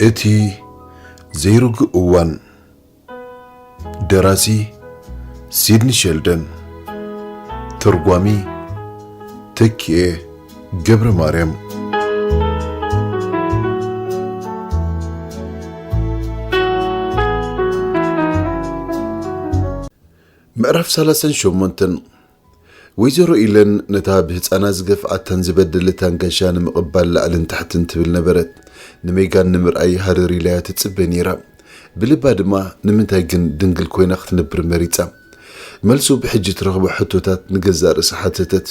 እቲ ዘይርጉእ እዋን። ደራሲ ሲድኒ ሸልደን። ተርጓሚ ተኪኤ ገብረ ማርያም። ምዕራፍ ሰላሳን ሸሞንተን። ወይዘሮ ኢለን ነታ ብህፃና ዝገፍዓታን ዝበደለታን ጋሻ ንምቕባል ላዕልን ታሕትን ትብል ነበረት። ንሜጋን ንምርኣይ ሃረር ኢላያ ትፅበ ነይራ። ብልባ ድማ ንምንታይ ግን ድንግል ኮይና ክትነብር መሪፃ? መልሱ ብሕጂ ትረኽቦ ሕቶታት ንገዛእ ርእሳ ሓተተት።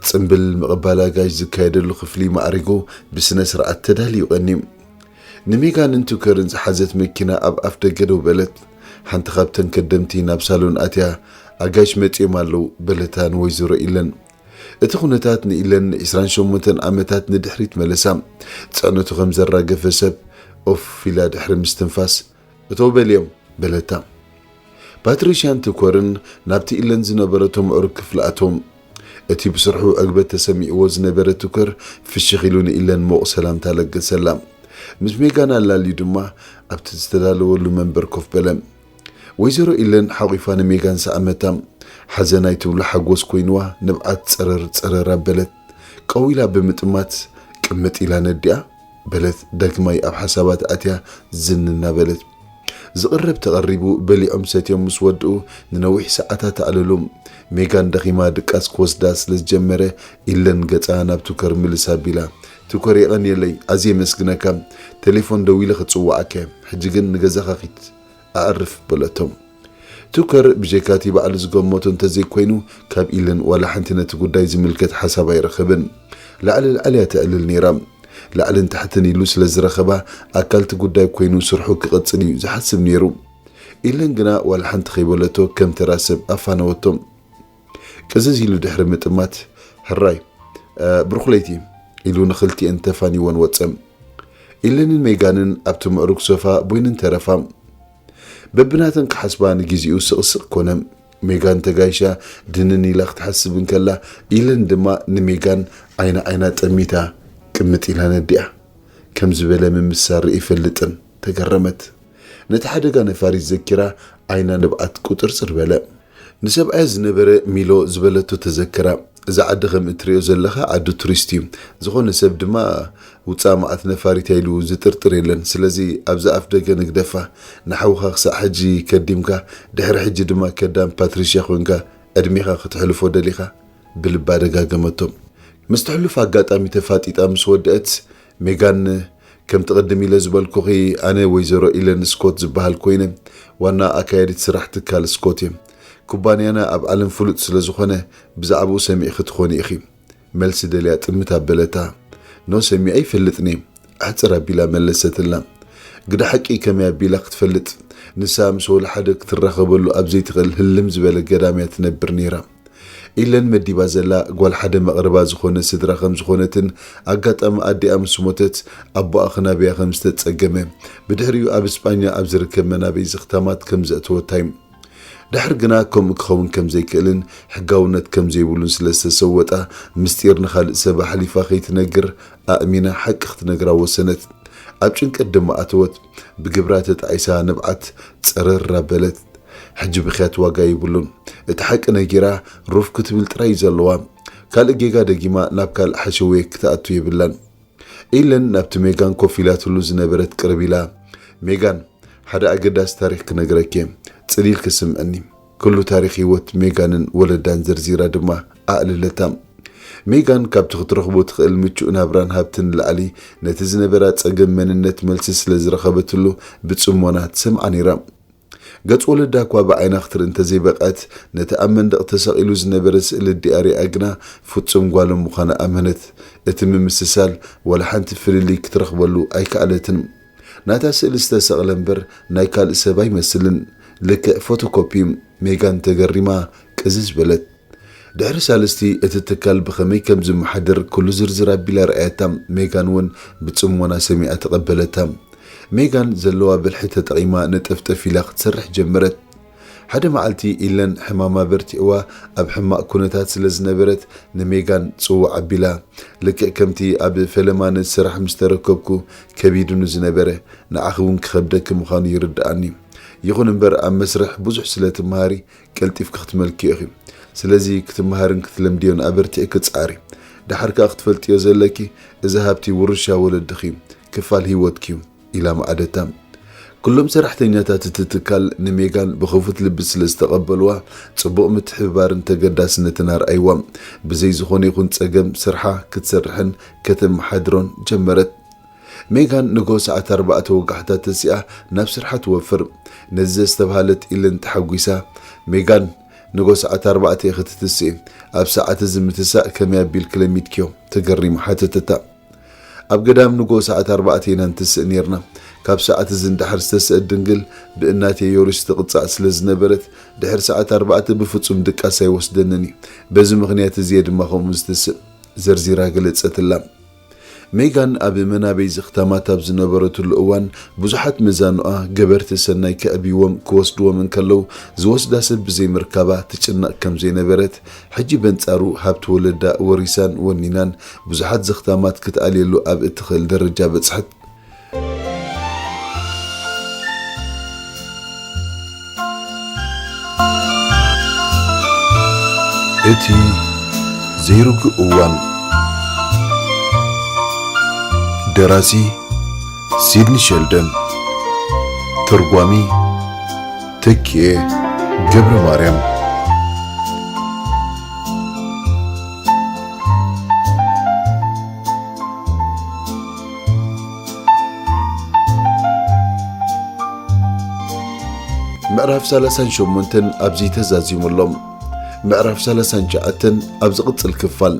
ጽምብል ምቕባል ኣጋይሽ ዝካየደሉ ክፍሊ ማዕሪጉ ብስነ ስርዓት ተዳልዩ ቀንዩ። ንሜጋንን ቱከርን ዝሓዘት መኪና ኣብ ኣፍ ደገ ደው በለት። ሓንቲ ካብተን ከደምቲ ናብ ሳሎን ኣትያ፣ "ኣጋይሽ መጺኦም ኣለዉ" በለታ ንወይዘሮ ኢለን። እቲ ኩነታት ንኢለን ንዒስራን ሸሞንተን ዓመታት ንድሕሪት መለሳ። ጽዕነቱ ከም ዘራገፈ ሰብ ኦፍ ኢላ ድሕሪ ምስትንፋስ፣ "እተው በልዮም" በለታ። ፓትሪሽያን ቱከርን ናብቲ ኢለን ዝነበረቶ ምዕሩግ ክፍሊ ኣተዎም። እቲ ብስርሑ ዕግበት ተሰሚዕዎ ዝነበረ ቱከር ፍሽኽ ኢሉ ንኢለን ሞቕ ሰላምታ ለገሰላ። ምስ ሜጋን ኣላልዩ ድማ ኣብቲ ዝተዳለወሉ መንበር ኮፍ በለ። ወይዘሮ ኢለን ሓቒፋ ንሜጋን ሰዓመታ። ሓዘን ኣይትብሎ ሓጎስ ኮይንዋ ንብዓት ጸረር ጸረር ኣበለት። ቀው ኢላ ብምጥማት፣ "ቅምጥ ኢላ ነዲኣ?" በለት ዳግማይ ኣብ ሓሳባት ኣትያ ዝን እናበለት። ዝቕረብ ተቐሪቡ በሊዖም ሰትዮም ምስ ወድኡ ንነዊሕ ሰዓታት ኣዕለሉ። ሜጋን ደኺማ ድቃስ ክወስዳ ስለ ዝጀመረ ኢለን ገጻ ናብ ቱከር ምልስ ኣቢላ፣ "ቱከር የቐንየለይ፣ ኣዝየ የመስግነካ። ቴሌፎን ደዊለ ክጽውዓካ እየ። ሕጂ ግን ንገዛኻ ኪድ፣ ኣዕርፍ" በለቶ። ቱከር ብጀካ እቲ ባዕሉ ዝገመቶ እንተዘይኮይኑ ካብ ኢለን ዋላ ሓንቲ ነቲ ጉዳይ ዝምልከት ሓሳብ ኣይረኸበን። ላዕሊ ላዕሊ እያ ተዕልል ነይራ። ላዕልን ታሕትን ኢሉ ስለ ዝረኸባ ኣካል እቲ ጉዳይ ኮይኑ ስርሑ ክቕጽል እዩ ዝሓስብ ነይሩ። ኢለን ግና ዋላ ሓንቲ ከይበለቶ ከም ተራ ሰብ ኣፋነወቶ። ቅዝዝ ኢሉ ድሕሪ ምጥማት፣ "ሕራይ፣ እ፣ ብሩኽ ለይቲ" ኢሉ ንኽልቲኤን ተፋኒወን ወጸ። ኢለንን ሜጋንን ኣብቲ ምዕሩግ ሶፋ ቦይንን ተረፋ። በብናተን ክሓስባ ንግዜኡ ስቕስቕ ኮነ። ሜጋን ተጋይሻ ድንን ኢላ ክትሓስብ እንከላ፣ ኢለን ድማ ንሜጋን ዓይና ዓይና ጠሚታ፣ "ቅምጥ ኢላ ነዲኣ" ከም ዝበለ ምምሳር ርእየ ይፈልጥን ተገረመት። ነቲ ሓደጋ ነፋሪት ዘኪራ ዓይና ንብዓት ቁጥርጽር በለ። ንሰብኣያ ዝነበረ ሚሎ ዝበለቶ ተዘከራ። "እዛ ዓዲ ከም እትሪኦ ዘለኻ ዓዲ ቱሪስት እዩ። ዝኾነ ሰብ ድማ ውፃእ መዓት ነፋሪት ኢሉ ዝጥርጥር የለን። ስለዚ ኣብዛ ኣፍ ደገ ንግደፋ። ንሓውኻ ክሳዕ ሕጂ ከዲምካ፣ ድሕሪ ሕጂ ድማ ከዳም ፓትሪሽያ ኮንካ ዕድሜኻ ክትሕልፎ ደሊኻ?" ብልባ ደጋገመቶ። ምስ ትሕሉፍ ኣጋጣሚ ተፋጢጣ ምስ ወደአት፣ ሜጋን፣ "ከምቲ ቅድም ኢለ ዝበልኩኺ፣ ኣነ ወይዘሮ ኢለን ስኮት ዝበሃል ኮይነ፣ ዋና ኣካያዲት ስራሕ ትካል ስኮት እየ። ኩባንያና ኣብ ዓለም ፍሉጥ ስለ ዝኾነ፣ ብዛዕባኡ ሰሚዕኺ ትኾኒ ኢኺ" መልሲ ደልያ ጥምት ኣበለታ። "ኖ፣ ሰሚዐ ኣይፈልጥን እየ" ኣሕጽር ኣቢላ መለሰትላ። ግዳ ሓቂ ከመይ ኣቢላ ክትፈልጥ? ንሳ ምስ ወላ ሓደ ክትራኸበሉ ኣብ ዘይትኽእል ህልም ዝበለ ገዳም እያ ትነብር ነይራ። ኢለን መዲባ ዘላ ጓል ሓደ መቕርባ ዝኾነ ስድራ ከም ዝኾነትን ኣጋጣሚ ኣዲኣ ምስ ሞተት ኣቦኣ ክናብያ ከም ዝተጸገመ፣ ብድሕሪኡ ኣብ እስጳኛ ኣብ ዝርከብ መናበይ ዝኽታማት ከም ዘእተወታ እዩ። ድሕር ግና ከምኡ ክኸውን ከም ዘይክእልን ሕጋውነት ከም ዘይብሉን ስለ ዝተሰወጣ፣ ምስጢር ንኻልእ ሰብ ኣሕሊፋ ከይትነግር ኣእሚና ሓቂ ክትነግራ ወሰነት። ኣብ ጭንቀት ድማ ኣተወት። ብግብራ ተጣዒሳ ንብዓት ጸረር ኣበለት። ሕጂ ብኽያት ዋጋ የብሉን። እቲ ሓቂ ነጊራ ሩፍ ክትብል ጥራይ እዩ ዘለዋ። ካልእ ጌጋ ደጊማ ናብ ካልእ ሓሸውየ ክትኣቱ የብላን። ኢለን ናብቲ ሜጋን ኮፍ ኢላትሉ ዝነበረት ቅርብ ኢላ፣ "ሜጋን፣ ሓደ ኣገዳሲ ታሪኽ ክነግረኪ እየ። ጽን ኢልኪ ስምዕኒ።" ኩሉ ታሪኽ ህይወት ሜጋንን ወለዳን ዘርዚራ ድማ ኣዕለለታ። ሜጋን ካብቲ ክትረኽቦ ትኽእል ምቹእ ናብራን ሃብትን ንላዕሊ፣ ነቲ ዝነበራ ጸገም መንነት መልሲ ስለ ዝረኸበትሉ ብጽሞና ትሰምዓ ነይራ። ገጽ ወለዳ እኳ ብዓይና ክትርኢ እንተዘይበቕዐት፣ ነቲ ኣብ መንደቕ ተሰቒሉ ዝነበረ ስእሊ ኣዲኣ ሪኣ ግና ፍጹም ጓሎም ምዃና ኣመነት። እቲ ምምስሳል ዋላ ሓንቲ ፍልልይ ክትረኽበሉ ኣይከኣለትን። ናታ ስእሊ ዝተሰቕለ እምበር ናይ ካልእ ሰብ ኣይመስልን። ልክዕ ፎቶኮፒ። ሜጋን ተገሪማ ቅዝዝ በለት። ድሕሪ ሳልስቲ እቲ ትካል ብኸመይ ከም ዝመሓደር ኩሉ ዝርዝር ኣቢላ ረኣየታ። ሜጋን እውን ብጽሞና ሰሚዓ ተቐበለታ። ሜጋን ዘለዋ ብልሒ ተጠቒማ ንጠፍጠፍ ኢላ ክትሰርሕ ጀመረት። ሓደ መዓልቲ ኢለን ሕማማ በርቲዕዋ ኣብ ሕማቕ ኩነታት ስለ ዝነበረት ንሜጋን ጽዋዕ ኣቢላ። ልክዕ ከምቲ ኣብ ፈለማ ነቲ ስራሕ ምስ ተረከብኩ ከቢዱኒ ዝነበረ፣ ንዓኺ እውን ክኸብደኪ ምዃኑ ይርድኣኒ። ይኹን እምበር ኣብ መስርሕ ብዙሕ ስለ ትመሃሪ ቀልጢፍኪ ክትመልክዮ ኢኺ። ስለዚ ክትመሃርን ክትለምድዮን ኣበርቲዕኪ ጻሪ። ደሓር ከኣ ክትፈልጥዮ ዘለኪ፣ እዚ ሃብቲ ውርሻ ወለድኺ፣ ክፋል ህይወትኪ እዩ። ኢላ መዓደታ። ኩሎም ሰራሕተኛታት እቲ ትካል ንሜጋን ብኽፉት ልቢ ስለ ዝተቐበልዋ፣ ጽቡቕ ምትሕብባርን ተገዳስነትን ኣርኣይዋ። ብዘይ ዝኾነ ይኹን ጸገም ስርሓ ክትሰርሕን ከተመሓድሮን ጀመረት። ሜጋን ንጎ ሰዓት ኣርባዕተ ወጋሕታ ተሲኣ ናብ ስርሓ ትወፍር። ነዚ ዘስተብሃለት ኢለን ተሓጒሳ፣ "ሜጋን፣ ንጎ ሰዓት ኣርባዕተ ኢኺ ትትስኢ፣ ኣብ ሰዓት እዚ ምትሳእ ከመይ ኣቢልኪ ለሚድክዮ?" ተገሪማ ሓተተታ። ኣብ ገዳም ንጎ ሰዓት ኣርባዕተ ኢና ንትስእ ኔርና። ካብ ሰዓት እዚ ንዳሕር ዝተስአት ድንግል ብእናቴ ዮሪስ ትቕጻዕ ስለ ዝነበረት፣ ድሕሪ ሰዓት ኣርባዕተ ብፍጹም ድቃስ ኣይወስደንን እዩ። በዚ ምኽንያት እዚ እየ ድማ ከምኡ ዝትስእ፣ ዘርዚራ ገለጸትላ። ሜጋን ኣብ መናበይ ዘኽታማት ኣብ ዝነበረትሉ እዋን፣ ብዙሓት መዛኑኣ ገበርቲ ሰናይ ከዕብይዎም ክወስድዎም እንከለዉ፣ ዝወስዳ ሰብ ብዘይምርካባ ትጭነቕ ከም ዘይነበረት፣ ሕጂ በንጻሩ ሃብቲ ወለዳ ወሪሳን ወኒናን ብዙሓት ዘኽታማት ክትኣልየሉ ኣብ እትኽእል ደረጃ በጽሐት። እቲ ዘይርጉእ እዋን። ደራሲ ሲድኒ ሸልደን። ተርጓሚ ተኪኤ ገብረ ማርያም። ምዕራፍ ሰላሳን ሸሞንተን ኣብዚ ተዛዚሙ ኣሎ። ምዕራፍ ሰላሳን ትሽዓተን ኣብ ዝቕጽል ክፋል።